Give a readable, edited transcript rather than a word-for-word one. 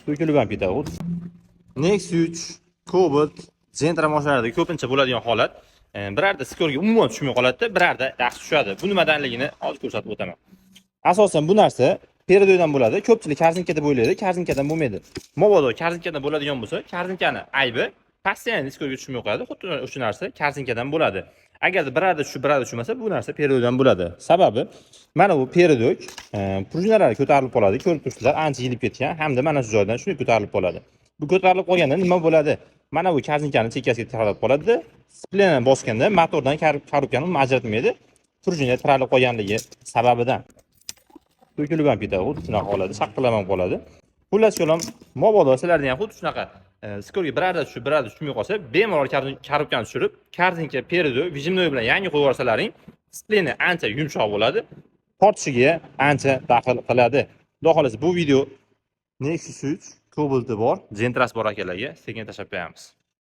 To'kilib ham ketadi. Xuddi Nexia 3, Cobalt, Gentra mashinalarida ko'pincha bo'ladigan holat. Birarda скор ga umuman tushmay qoladida, birarda yaxshi tushadi. Bu nimadanligini hozir ko'rsatib o'taman. Asosan bu narsa передок dan bo'ladi. Ko'pchilik korzinka deb o'ylaydi, korzinkadan bo'lmaydi. Mabodo korzinkadan bo'ladigan bo'lsa, korzinkani aybi постоянно скор ga tushmay qo'yadi. Xuddi o'sha narsa korzinkadan bo'ladi. Agarda birarda tushib, birarda tushmasa, bu narsa передок dan bo'ladi. Sababi mana bu передок prujinalari ko'tarilib qoladi. Ko'rib turibsizlar, ancha yeyilib ketgan hamda mana shu joydan shunday ko'tarilib qoladi. Bu ko'tarilib qolganda nima bo'ladi? Mana bu korzinkani chekkasiga tiralib qoladida, сцепление bosganda motordan korobkani umuman ajratmaydi. Prujina tiralib qolganligi sababidan to'kilib ham ketadi. Xuddi shunaqa qoladi, shaqqilab ham qoladi. Xullas kalom, mabodo sizlarda ham xuddi shunaqa скор ga birarda tushib, birarda tushmay qolsa, bemalol korobkani tushirib, korzinka, передок, выжимной bilan yangi qo'yib yuborsalaring, сцепление ancha yumshoq bo'ladi. Tortishiga ancha daxl qiladi. Xudo xohlasa, bu video Nexia 3, Cobalt'i bor, Gentrasi bor akalarga sekin tashlab qo'yamiz.